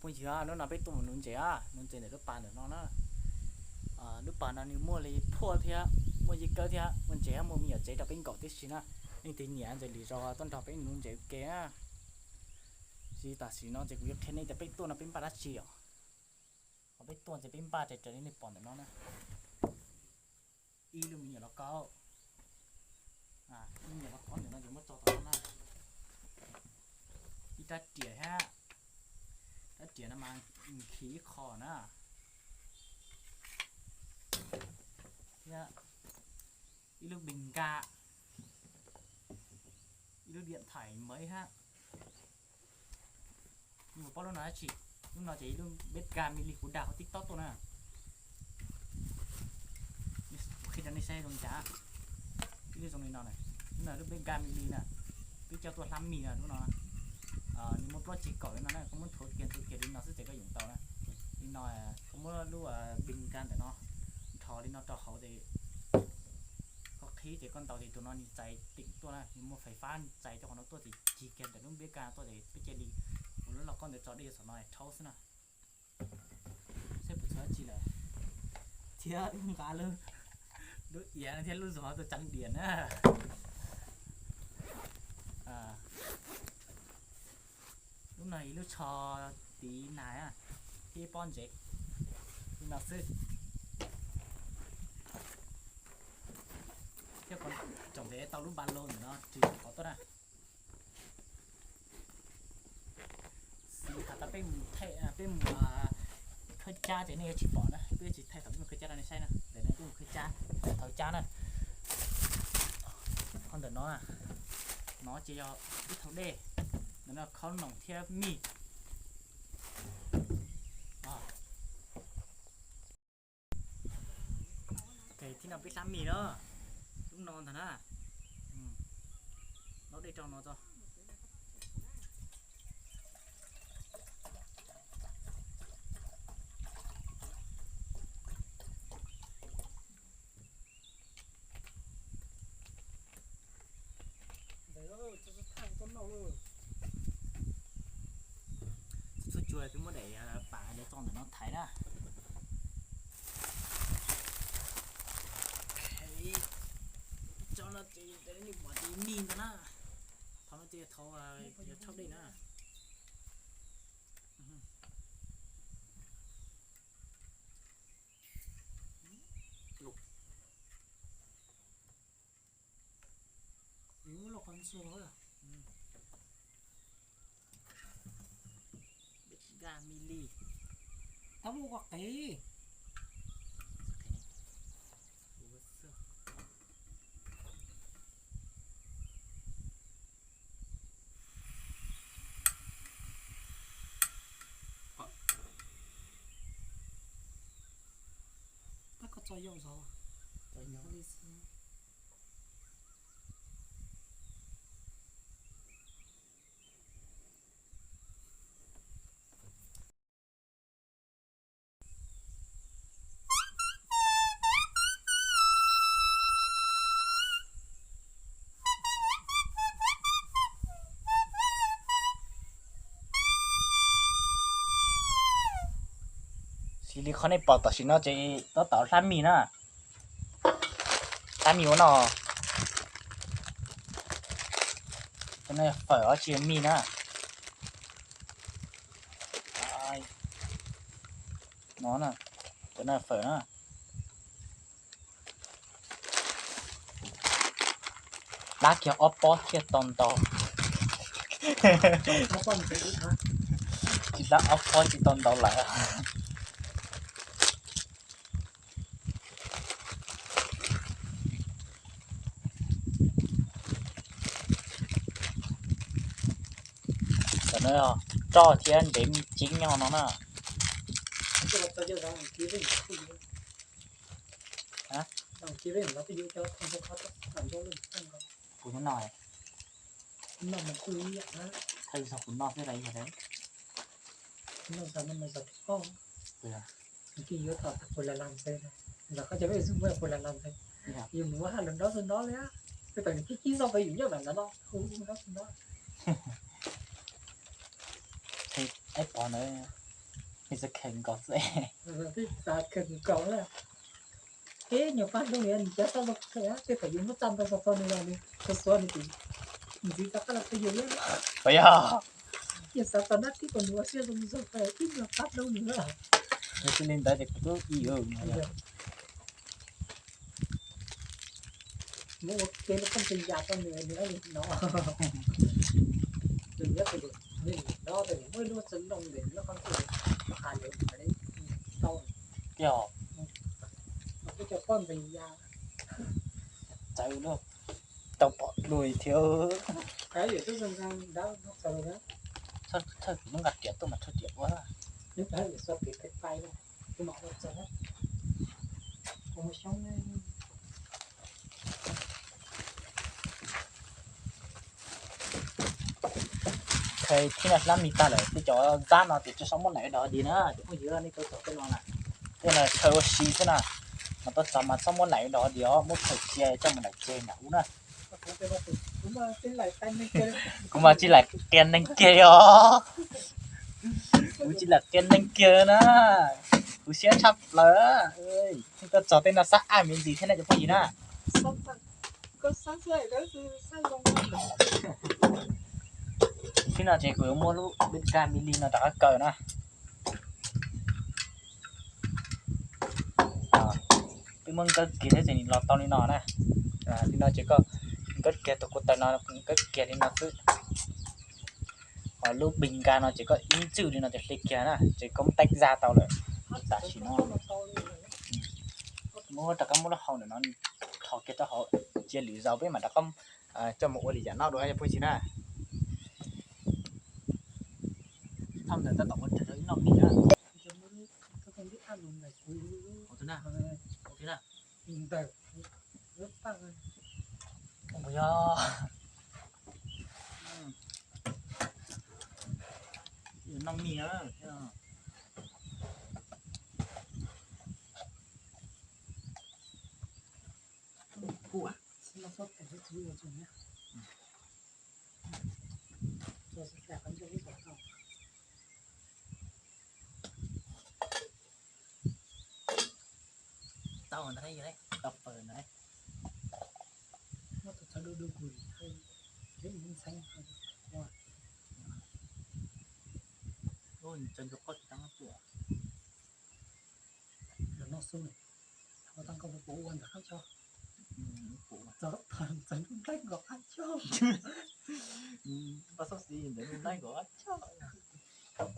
Mus yog hnub no peb tuaj mus nuv ntses, nuv ntses ntawm lub pas ntawm no na. Lub pas no nws muaj li phuaj thiab, muaj yeeb kawb thiab, muaj ntses thiab, muaj me nyuam tsev rau peb nkaum tib si na. Leej twg nyiam ntses lwm zaus tuaj nrog peb nuv ntses ua ke na. Tsis tam sim no ces kuv yuav qhia nej tias peb tuaj no peb npaj dab tsi os. Qhov peb tuaj ces peb npaj raws li nej pom ntawm no na. Ib lub me nyuam lauj kaub, ib lub me nyuam lauj kaub ntawm no ces muab tso tau na. Ib rab riam thiab, rab riam no mas nkhis ib qho na. Thiab ib lub npis nkaj, ib lub diam thaim maiv thiab. Nws puas paub lub no dab tsi? Lub no ces ib lub npis nkaj mi li kuv dag hauv TikTok tuaj na. Kuv qhia rau nej saib zoo li cas. Ib lub zoo li no na, lub no lub npis nkaj mi li na. Peb coj tuaj hlab mis na lub no. Nws muaj plaub tsev kaum li no na, koj muab nthuav kiag nthuav kiag li no xwb ces koj yeem tau na. Li no, koj muab lub npis nkaj ntawm no nrho li no rau hauv ces koj qhib ces koj ntaus ces tus no nws txais teem tuaj na, nws muaj fais fab txais rau qhov no tuaj ces cig kiag ntawm lub npis nkaj tuaj ces peb cia li ua lub lauj kaub ntawd tso dej saum no rhaub xwb na. Saib puas txhua tsi lawm. Thiab wb nqa lub, lub iav thiab lub zog tuaj tseev diam na. Lub no ib lub tsho tiv nas thiab ib pob ntsev li no xwb. Thiab tsoom ntev tau lub npa lou ntawm no ris qhov tuaj na. Xws li thaum peb mus, peb mus khawb cab ces nej yuav tsis pom na, peb yuav tsis thaij thaum peb mus khawb cab rau nej saib na, ntawm no peb mus khawb cab, thaum cab na. Qhov ntawm no, no ces yog ib thau dej, ntawm no khaub noom thiab mij. Thib no peb hlab mij na, lub no ntag na. Laub dej rau no tso. Txhua txhua cua peb muab daim pam ntawd tso ntawm no thaiv na. Tso no ces nej pom ces mij ntag na. Thaum no ces thaum yog tshaj dej na. Tab muaj ua qev. Tab koj txo yau zov li xwb. Xws li qhov nej pom tam sim no ces tab tom hlab mij na. Hlab mij ua no. Cov no fawm os, tsis yog mij na. No na, cov no fawm na. Hlab kiag ob pob thiaj tau ntau. Tsis hlab ob pob tsis tau ntau lawm. Tam no roj thiab ntev me ceeb nyob no na. Kuv no, thaij txog kuv noj xwb los yog. Aib pov ntawd. Nws xav khaws nkaus xwb. Xav khaws nkaus na. Ib nyuag paj hlub nws, nws cov xab zoo khaws, tej thaum yus muab txaj ntau txog txog nws los nws xuav xuav nws tseem ntxiv tau qab los peb yus thiab. Puas yog? Yus xav tau nab tib kom nws ua siab zoo zoo khaws ib nyuag paj hlub nws na. Yog li ntawd ces kuv twb ib yam. Muab ua ke lub koj ntxim yam rau nws, nws li no. Nws nyob tus, nws nyob tus, nws muaj ib lub txaj loo ntawm nws lub qhov ncauj, qha lawm tau. Yog. Peb cov poj ntxoog ya. Txawv luaj, tau pom dua thiab. Thawj kuv muab nqa riam tuaj mas thawj riam ua. Khaws thib no hlab mis tag lawm, tej cov zab no ces tsis txhob muab laim dog dig na, cov phooj ywg, nej tuaj txog tej no na, tej no khaws ua si xwb na, mas tuaj txog mas txhob muab laim dog dig os, muab khaws cia coj mus laim tseg nram ub na. Kuv mas tsis laim qia neeg kiag li os. Kuv tsis laim qia neeg kiag na. Kuv siab tshaj plaws. Tuaj txog tej no xab ab me ntsis thiab na cov phooj ywg na. Thib no ces kuv yuav muab lub bib ka mi li no rov qab kaw na. Peb muab nkawb kiag thiab ces nws los tau li no na. Li no ces koj nkawb kiag tus kuv taws no, nkawb kiag li no xwb. Ho lub bib ka no ces koj ib ntxwj li no ces hle kiag na, ces koj muab teeb zaj tau lawm. Tam sim no muab rov qab muab lub hau ntawm no rho kiag rau hauv, cia lwm zaus peb mam rov qab coj mus ua li yam no dua phooj ywg na. Thauj ntawd tab tom ua rau ib noj mis na. Yog, noj mis na. Tau ntawd, tau pawg ntawd. Ua ntawd koj tsis tau tuaj. Los noj xub ne, thov tau koj puas ua ntawm qab tso. Txog txog nplaib nkaus qab tso. Paj Xab Xis ntawm nplaib nkaus qab tso. Cov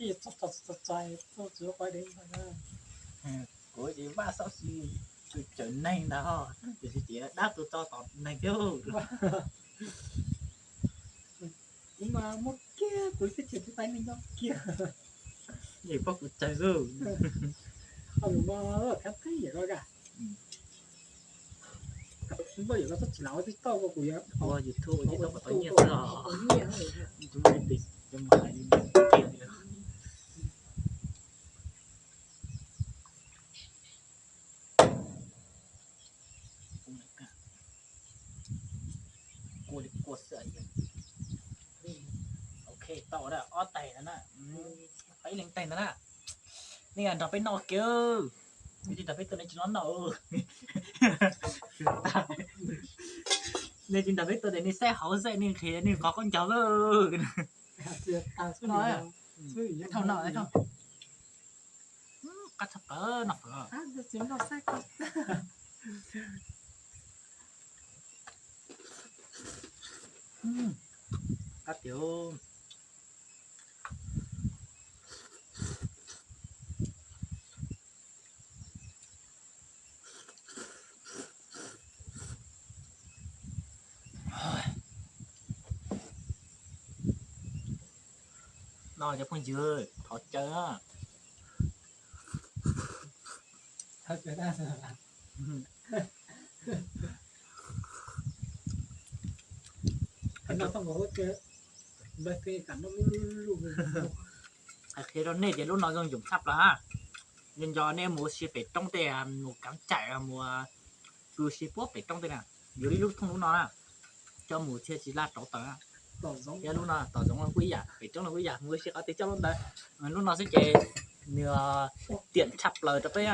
ib txog txog txog txog txog txog txog quav dev ntag. Kuv ces Paj Xab Xis tus cawm neeg ntag, tiam sis ces dab tus tso tom neeg thiab. Kuv mas muab kiag kuv xwb ces kuv tais neeg nyob kiag. Yeej paub kuv tsawg xwb. Ho lus mas khab qib yam ko ka. Npaj yam ko txhob tsis lam ua TikTok ko kuv yuav ua YouTube ua TikTok kom tau nyiaj xwb os. Nyiaj. Kua li kua xwb. Ok, tau ob tais ntawd na. Peb leeg tais ntawd na. Nej nrog peb noj kiag. Nej tsis nrog peb tuaj nej tsis noj noj. Nej tsis nrog peb tuaj ces nej saib hauv xwb, nej nqhis nej qhov qaub ncaug xwb. Thauj noj, thauj. Qab tshaj plaws noj fawm. Qab tiag. No cov phooj ywg thov caw. Hais qhia rau nej tias lub no zoo yoom tshaj plaws ha. Nco nco nej mus ua si pem roob tej, mus kav caim mus pw si puag pem roob tej na, yuav ib lub thooj lub no na, coj mus thiaj tsis laj rauv taws. Thiab lub no tom zoov los kuj ib yam, pem roob los kuj ib yam, mus ua si qhov twg coj lub ntawd. Lub no xwb ces nws tiam tshaj plaws rau peb.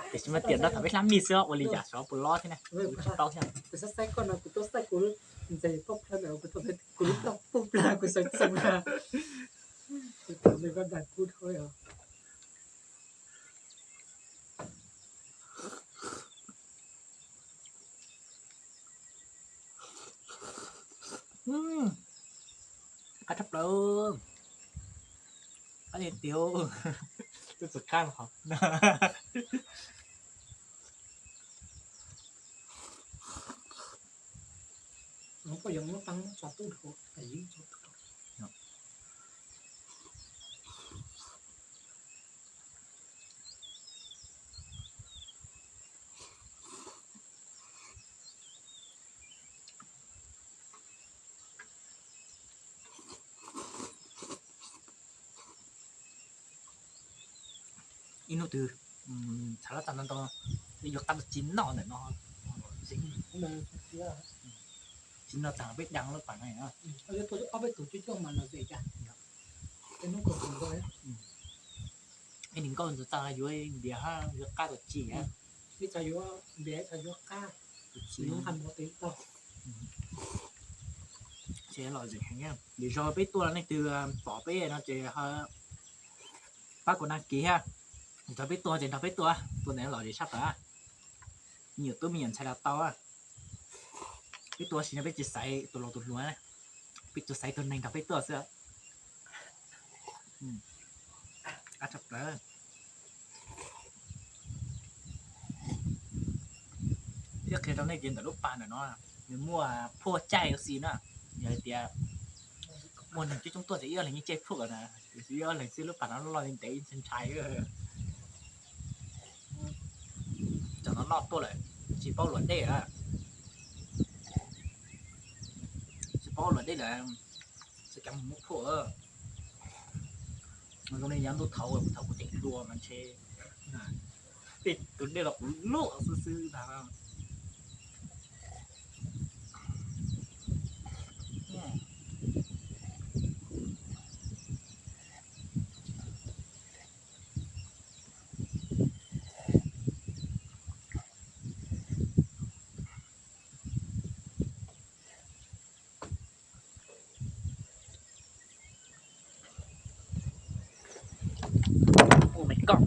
Tiam sis mas tiam nrog thaum peb hlab mij xwb, ua li cas xyov puas lob thiab na, tsis paub thiab. Qab tshaj plaws. Qab tiag tiag. Twb txawm qab qhov. Ib hnub twg txhaj los tag no tau, yuav qab tau tsis noj ntawm no. Tsis noj tag peb dam lub pas no. Ib nim nkauj ntxuav txaj yuav npias ha, yuav qab tau tsis. Ces los zem heev, lwm zaus peb tuaj nej twg pom peb no ces pab kuv đăng ký ha. Nrog peb tuaj ces nrog peb tuaj, tuaj ntawm no los zem sab plaws. Me nyuam tub me nyuam ntxhais los tau. Peb tuaj sim no peb tsis xaiv tus laus tus hluas, peb tsuas xaiv tus neeg nrog peb tuaj xwb. Qab tshaj plaws. Thiab qhia rau nej tias ntawm lub pas ntawm no nws muaj phuaj caij ua si na. Yog hais tias muaj neeg coob coob tuaj ces ib ob leeg yeej caij phuaj na, ib ob leeg xwb lub pas no loj li ntev ntshai ntshai. Cov no noj tuaj lawm tsis paub luam dej lawm. Tsis paub luam dej lawm, tsis kam mus muab phuaj. Zoo li yav ntuj thaud, thaum kuv tseem hluas mas ntshe tej tus dej los kuv luaj xwb xwb ntag. Ua me koj.